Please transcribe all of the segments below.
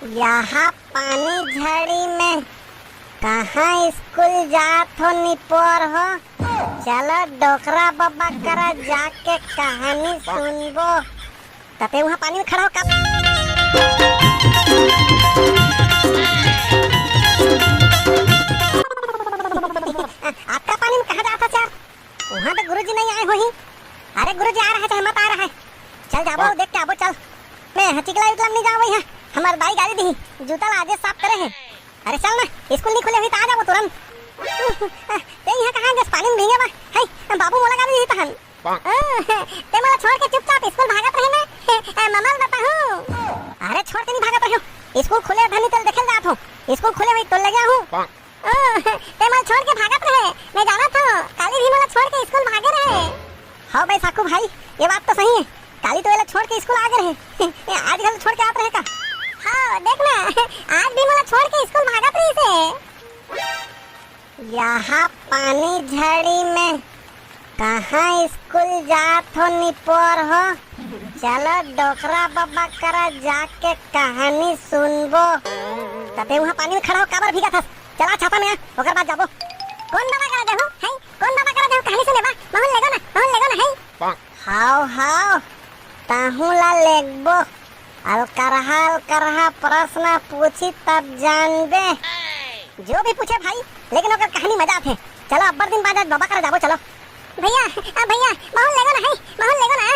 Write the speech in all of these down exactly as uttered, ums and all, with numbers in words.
यहाँ पानी झड़ी में कहाँ स्कूल जात हो निपोर हो? चलो डोकरा बाबा करा जाके कहानी सुनबो। तते वहाँ पानी में खड़ा हो का? आपका पानी में कहाँ जाता चार? वहाँ तो गुरुजी नहीं आए होही। अरे गुरुजी आ रहा है चाहे मत आ रहा है, चल जाबो, देख के आबो, चल। मैं हचिकला उतला में नहीं जाओ भैया, हमार दाई गाली दी, जूता ला आजे साफ करे है। अरे चल ना, स्कूल नहीं खुले हुई तो आ जाबो तुरंत। ते यहाँ कहाँ गस पानी में भींगे बा? है, बाबू मोला गाली दी तहन। ते मोला छोड़ के चुपचाप स्कूल भागत रहे ना। ममल बताहूँ। अरे छोड़ के नहीं भागत रहे, स्कूल खुले धनी तेल देखे जात हो, स्कूल खुले हुई तो ले गया हूँ। ओ, ते मोला छोड़ के भागत रहे, मैं जानत हूँ, काली भी मोला छोड़ के स्कूल भागे रहे। हाँ भाई साकू भाई, ये बात तो सही है, काली तो एला छोड़ के स्कूल आ गए रहे। आज घल छोड़ के आत रहे का? हाँ, देख ना, आज भी मोला छोड़ के स्कूल भागत रही से। यहाँ पानी झड़ी में कहाँ स्कूल जात हो निपोर हो? चलो डोकरा बाबा करा जाके कहानी सुनबो। तबे वहाँ पानी में खड़ा हो काबर भीगा थस? चला छाता में आ, ओकर बाद जाबो। कौन बाबा करा जाहू? हैं? कौन बाबा करा जाहू? कहानी सुने बा? महूँ लेगो ना, महूँ लेगो ना, हैं? हाव, हाव, ताहू ला लेगबो। अलकरहा, अलकरहा प्रश्न पूछी तब जानबे। जो भी पूछे भाई, लेकिन ओकर कहानी मजा आथे। चलो अब्बर दिन बाद आज बाबा करा जाबो, चलो। भैया, आ भैया, महूँ लेगो ना है, महूँ लेगो ना।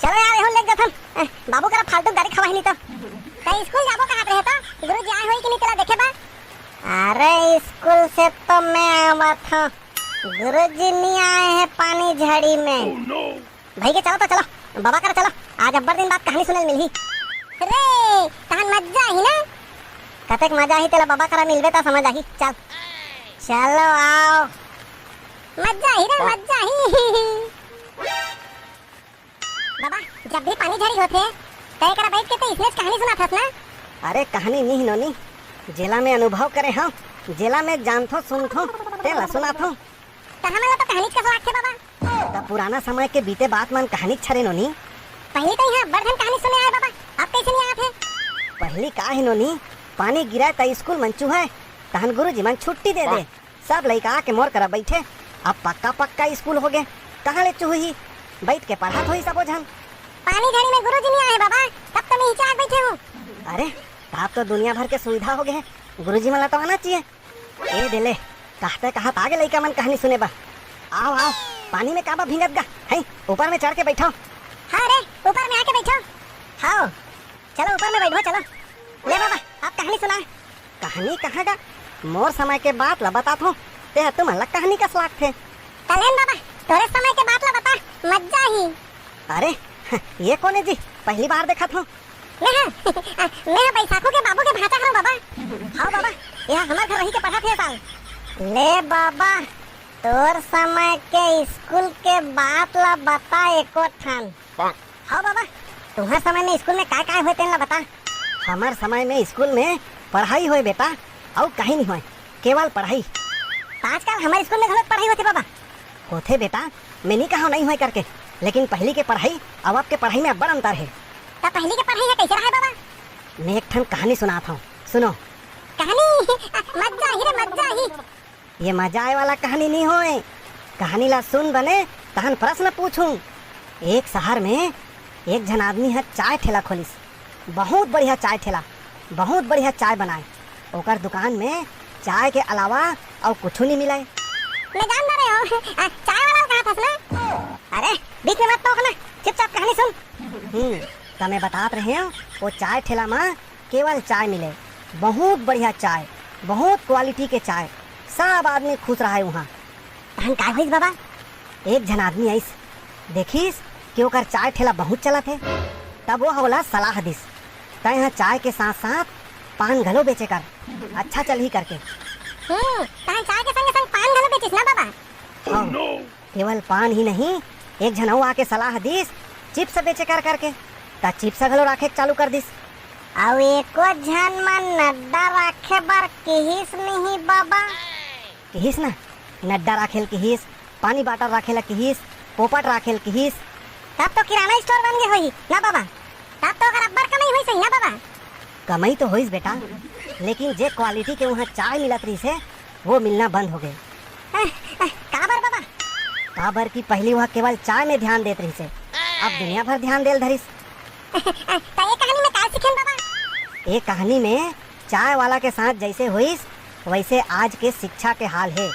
चलो यार, एहू लेग जथन। अ, बाबू करा फालतू गारी खवाही नहीं तो। त स्कूल जाबो कहत रहे तो, गुरुजी आए होई कि नहीं तेला देखे बा? अरे स्कूल से तो मैं आवत हूँ, गुरुजी नहीं आए हैं पानी झड़ी में। भाई के चलो तो चलो, बाबा करा चलो, आज अब्बर दिन बाद कहानी सुने मिलही। रे, तहन मजा ही ना? कतेक मजा ही तेला बाबा करा मिलबे त समझ आही। चल। चलो आओ। मजा ही रे, मजा ही। बाबा, जब भी पानी झड़ी होथे, त एकरा बैठ के तो इसने कहानी सुनाथस ना? अरे कहानी नहीं नोनी, जेला मैं अनुभव करे हूँ, जेला मैं जानथो सुनथो, तेला सुनाथो। त हमन ला तो कहानीच कस लागथे बाबा। त पुराना समय के बीते बात मन कहानीच हरे नोनी। पहिली तो इहाँ अब्बड़ झन कहानी सुने आए बाबा, अब कैसे नहीं आत हे? पहिली का हे नोनी, पानी गिरा त स्कूल मन चुहाए, तहन गुरुजी मन छुट्टी दे दे। सब लइका आके मोर करा बैठे, अब पक्का पक्का स्कूल हो गे, कहाँ ले चुहही? बैठ के पढ़त होही सबो झन। पानी झड़ी में गुरुजी नहीं आए बाबा, तब तो मैं हिचा आके बैठे हूँ। अरे, तब तो दुनिया भर के सुविधा हो गे हे, गुरुजी मन ला तो आना चाहिए। ए दे ले, कहते कहत आगे लइका मन कहानी सुने बा। आओ, आओ, पानी में काबर भींगत गा? हैं, ऊपर में चढ़ के बैठो। हाँ रे, ऊपर में आके बैठो। हाओ, चलो ऊपर में बैठो, चलो। ले बाबा, आप कहानी सुना। कहानी कहाँ गा? मोर समय के बात ला बतात हूँ, ते ह तुमन ला कहानी कस लागथे। कलेन बाबा, तोरे समय के बात ला बता, मजा ही। अरे, ये कोन हे जी? पहली बार देखत हूँ। मैं ह, मैं ह बैसाखू के बाबू के भांचा हरंव बाबा। हाव बाबा, यहाँ हमार घर रही के पढ़त हे साल। ले बाबा, तोर समय के स्कूल के बात ला बता एको ठन। हाव बाबा, तुम्हार समय में स्कूल में काय काय होय तेन ला बता। हमर समय में स्कूल में पढ़ाई होय बेटा, अउ कहीं नहीं होय, केवल पढ़ाई। आजकल हमारे स्कूल में घलोक पढ़ाई होथे बाबा। होथे बेटा, मैं नहीं कहा नहीं होय करके, लेकिन पहली के पढ़ाई अउ अब के पढ़ाई में अब्बड़ अंतर हे। त पहली के पढ़ाई ह कैसे रहे बाबा? मैं एक ठन कहानी सुनात हूँ, सुनो। कहानी? मजा ही रे, मजा ही। ये मजा आए वाला कहानी नहीं होय। कहानी ला सुन बने, तहन प्रश्न पूछूं। एक शहर में एक झन आदमी ह चाय ठेला खोलिस। बहुत बढ़िया चाय ठेला, बहुत बढ़िया चाय बनाए। ओकर दुकान में चाय के अलावा अउ कुछु नहीं मिले। मैं जान ना रहे हो, आ, चाय वाला कहा था ना? अरे, बीच में मत टोक ना, चुपचाप कहानी सुन। हम्म, त मैं बतात रहे हूँ, वो चाय ठेला में केवल चाय मिले, बहुत बढ़िया चाय, बहुत क्वालिटी के चाय, सब आदमी खुश रहा है वहाँ। तहन काय होइस बाबा? एक झन आदमी आइस, देखिस कि ओकर चाय ठेला बहुत चलत हे, तब वो ओला सलाह दिस, "तैं ह चाय के साथ-साथ पान घलो बेचे कर, अच्छा चलही," करके। हम्म, तहन चाय के संगे-संग पान घलो बेचिस ना बाबा? हाँ, केवल पान ही नहीं, एक झन अउ आके सलाह दिस, चिप्स बेचे कर करके, त चिप्स घलो राखे के चालू कर दिस। अउ एको झन मन नड्डा राखे बर किहिस नहीं बाबा। किहिस ना, नड्डा राखेल किहिस, पानी बाटल राखेला किहिस, पोपट राखेल किहिस। तब तो किराना स्टोर बन गे होही ना बाबा? तब तो ओकर अब्बड़ कमाई होइस होही ना बाबा? कमई तो होइस बेटा, लेकिन जे क्वालिटी के उहाँ चाय मिलत रहिस हे, वो मिलना बंद हो गे। अह, अह, काबर बाबा? काबर कि पहिली वह केवल चाय में ध्यान देत रहिस हे, अब दुनिया भर ध्यान देल धरिस। त ये कहानी में का सीखेन बाबा? ये कहानी में चाय वाला के साथ जैसे होइस, वैसे आज के शिक्षा के हाल हे।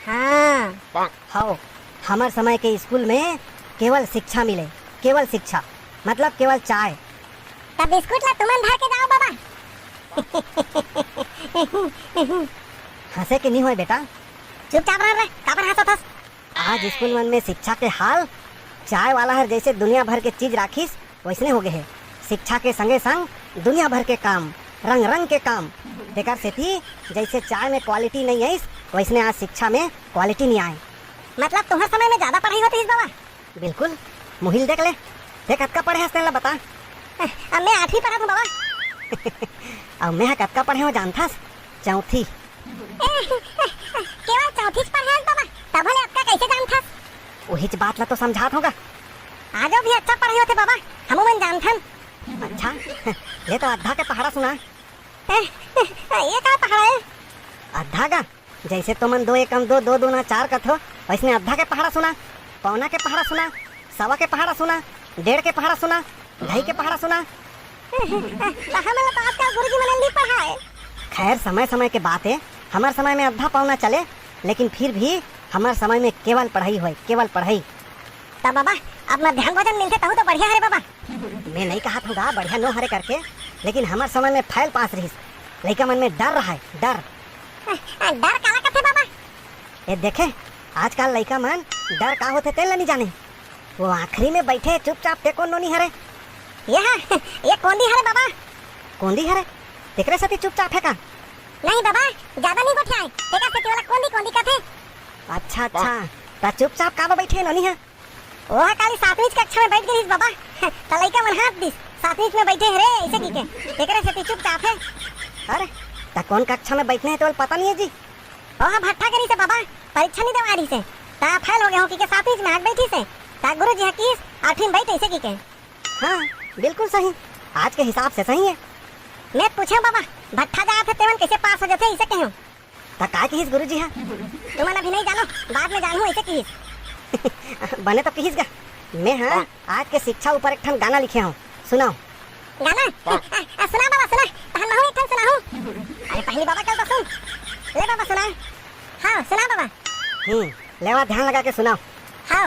हाँ। हव, हमर समय के स्कूल में केवल शिक्षा मिले, केवल शिक्षा, मतलब केवल चाय। त बिस्कुट ला तुमन धर के जाव बाबा। हंसे के नी होय बेटा। चुपचाप रह रे, काबर हंसत हस? आज स्कूल मन में शिक्षा के हाल, चाय वाला हर जैसे दुनिया भर के चीज राखिस, वैसने हो गए हे। शिक्षा के संगे संग दुनिया भर के काम, रंग रंग के काम। तेकर सेती जैसे चाय में क्वालिटी नहीं आइस, वैसने आज शिक्षा में क्वालिटी नहीं आए। मतलब तुम्हर समय में ज्यादा पढ़ाई होत रहिस बाबा? बिल्कुल। मुहिल देख ले, ते कतका पढ़े हस तेला बता। अब मैं आठवीं पढ़त हूँ बाबा। अब मैं ह कतका पढ़े हूँ जानथस? चौथी। केवल चौथीच पढ़े हस बाबा, तभो ले अतका कैसे जानथस? उहीच बात ला तो समझात हूँ गा। आजो भी अच्छा पढ़े होते बाबा, हमू मन जानथन। अच्छा, ले तो अद्धा के पहाड़ा सुना। ये का पहाड़ा है? अद्धा का? जैसे तुमन दो एकम दो, दो दूना चार कथो, वैसने अद्धा के पहाड़ा सुना, पौना के पहाड़ा सुना, सवा के पहाड़ा सुना, डेढ़ के पहाड़ा सुना, ढाई के पहाड़ा सुना। त हमन ला तो आजकल गुरुजी मन नी पढ़ाए। खैर, समय समय के बात है, हमर समय में अद्धा पौना चले, लेकिन फिर भी हमर समय में केवल पढ़ाई होय, केवल पढ़ाई। त बाबा, अब मध्यान्ह भोजन मिलथे तहू तो बढ़िया हरे बाबा। मैं नहीं कहत हूँ गा बढ़िया नो हरे करके, लेकिन हमर समय में फैल पास रहिस, लइका मन में डर रहा है, डर। अ, अ, डर काला कथे बाबा? ए देखे, आजकल लइका मन डर का होथे तेन ला नहीं जाने। वो आखिरी में बैठे चुपचाप, ते कोन नोनी हरे? ये हा, ये कोंदी हरे बाबा। कोंदी हरे? तेकरे सेती चुपचाप है का? नहीं बाबा, ज्यादा नहीं गोठियाए, तेकर सेती वाला कोंदी कोंदी कथे। अच्छा अच्छा, त चुपचाप काबर बैठे नोनी हा? ओह काली सातवीं कक्षा में बैठ गे रहिस बाबा, त लइका मन हाँस दिस, "सातवीं में बैठे हे रे," ऐसे कहिके। एकरे सेती चुपचाप हे। अरे, त कौन कक्षा में बैठने हे, तो पता नहीं है जी। ओह भट्ठा गे रहिस हे बाबा, परीक्षा नहीं देवा रहिस हे, त फेल हो गए हो कहिके सातवीं में आके बैठिस हे, त गुरुजी ह किस आठवीं में बैठ ऐसे कहिके। हाँ, बिल्कुल सही, आज के हिसाब से सही है। मैं पूछे बाबा, भट्ठा जात हे तेमन कैसे पास हो जाथे, ऐसे कहे। त का किहिस गुरुजी ह? तुमन अभी नहीं जानो, बाद में जानहू, ऐसे किहिस। बने तो किहिस गा। मैं ह आज के शिक्षा ऊपर एक ठन गाना लिखे हूँ, सुनाओ। गाना? अ, अ, सुना बाबा, सुना। तहन महू एक ठन सुनाहू। अरे पहली बाबा कल तो सुन। ले बाबा सुना। हाँ, सुना बाबा। हम्म, लेवा ध्यान लगा के सुनाओ। हाँ।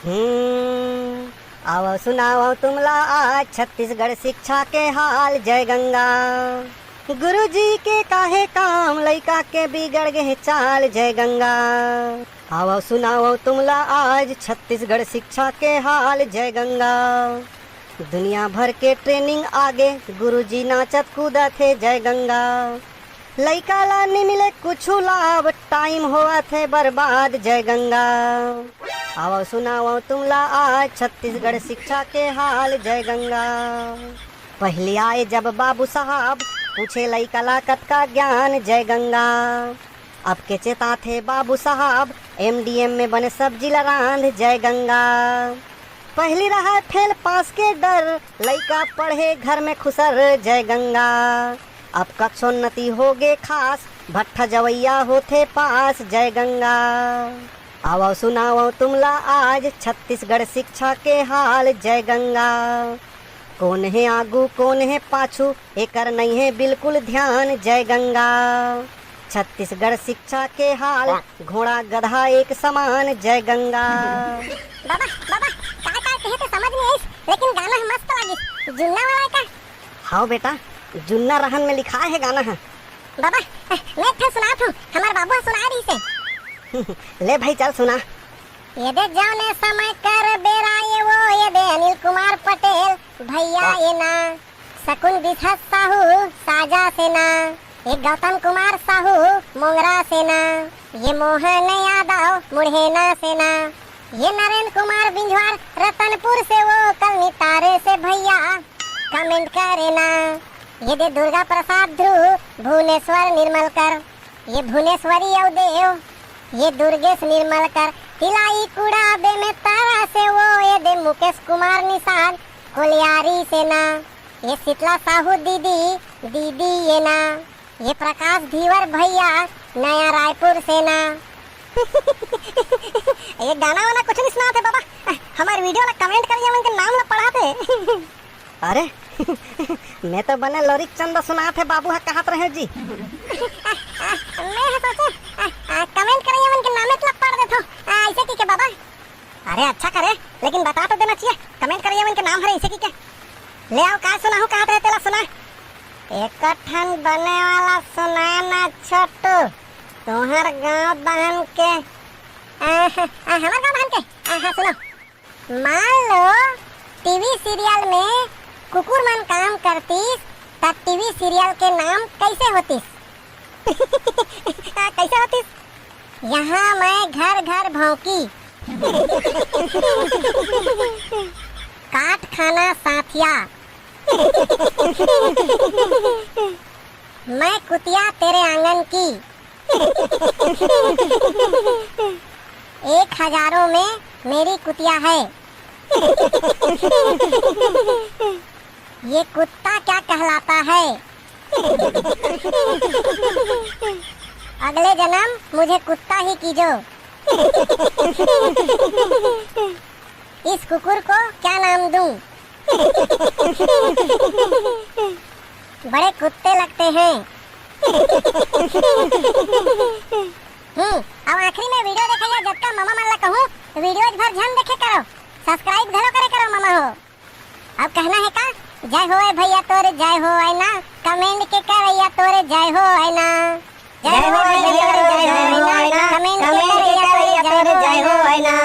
हम्म, आवव सुनावव तुमला आज छत्तीसगढ़ शिक्षा के हाल, जय गंगा। गुरुजी के काहे काम, लइका के बिगड़ गे चाल, जय गंगा। आवव सुनावव तुमला आज छत्तीसगढ़ शिक्षा के हाल, जय गंगा। दुनिया भर के ट्रेनिंग आगे, गुरुजी नाचत कूदत हे, जय गंगा। लइका ला नी मिले कुछु लाभ, टाइम होवत हे बर्बाद, जय गंगा। आवव सुनावव तुमला आज छत्तीसगढ़ शिक्षा के हाल, जय गंगा। पहिली आए जब बाबू साहब, पूछे लइका ला कतका ज्ञान, जय गंगा। अब के चेताथे बाबू साहब, एमडीएम में बने सब्जी ला रांध, जय गंगा। पहिली रहय फेल पास के डर, लइका पढ़े घर में खुसर, जय गंगा। अब कक्षोन्नति होगे खास, भट्ठा जवैया होथे पास, जय गंगा। आवव सुनावव तुमला आज छत्तीसगढ़ शिक्षा के हाल, जय गंगा। कोन हे आगू, कोन हे पाछू, एकर नइ हे बिल्कुल ध्यान, जय गंगा। छत्तीसगढ़ शिक्षा के हाल, घोड़ा गधा एक समान, जय गंगा। बाबा, बाबा, का का कहे तो समझ नहीं आइस, लेकिन गाना ह मस्त लागिस। जुन्ना वाला का? हाव बेटा, जुन्ना रहन में लिखाय हे गाना ह। बाबा, मैं एक ठन सुनात हूँ, हमार बाबू ह सुनाय रहिस हे। ले भाई, चल सुना। ये दे जौने समय कर बेरा ये वो, ये दे अनिल कुमार पटेल भैया ये ना, शकुन बिसहस साहू साजा से ना, ये गौतम कुमार साहू मोंगरा से ना, ये मोहन यादव मुढ़ेना से ना, ये नरेंद्र कुमार बिंझवार रतनपुर से वो, कल नितारे से भैया कमेंट करे ना। ये दे दुर्गा प्रसाद ध्रुव, भुवनेश्वर निर्मलकर, ये भुवनेश्वरी अउ देव, ये दुर्गेश निर्मलकर, तिलाई कुड़ा बे में तारा से वो, ये दे मुकेश कुमार निषाद कोलियारी से ना। ये शीतला साहू दीदी, दीदी ये ना, ये प्रकाश धीवर भैया, नया रायपुर से ना। ये गाना वाना कुछ नहीं सुनात हे बाबा, हमर वीडियो ला कमेंट करिया मन के नाम ला पढ़ात हे। अरे, मैं तो बने लोरिक चंद सुनात हे बाबू हा कहत रहे जी। मैं हा सोचे, कमेंट करिया मन के नाम ला पढ़ देथो, ऐसे की के बाबा। अरे अच्छा करे, लेकिन बता तो देना चाहिए, कमेंट करिया मन के नाम हरे ऐसे की के। ले आओ, का सुनाहू कहत रहे तेला सुना। एक ठन बने वाला सुना ना छोटू, तुहर गांव बहन के। आ, आ, हमर गांव बहन के। आ, हाँ, सुनो। मान लो टीवी सीरियल में कुकुर मन काम करतीस, त टीवी सीरियल के नाम कैसे होतीस? आ, कैसे होतीस? यहाँ मैं घर घर भौंकी। काट खाना साथिया। मैं कुतिया तेरे आंगन की। एक हजारों में मेरी कुतिया है। ये कुत्ता क्या कहलाता है? अगले जन्म मुझे कुत्ता ही कीजो। इस कुकुर को क्या नाम दूं? बड़े कुत्ते लगते हैं। हम्म, अब आखिरी में वीडियो देखइया जतका मामा मन ला कहूँ, वीडियो भर झन देखे करो, सब्सक्राइब घलो करे करो मामा हो। अब कहना है का? जय हो ए भैया तोरे जय हो ए ना, कमेंट के करैया तोरे जय हो ए ना। जय हो ए भैया तोरे जय हो ए ना, कमेंट के करैया तोरे जय हो ए ना।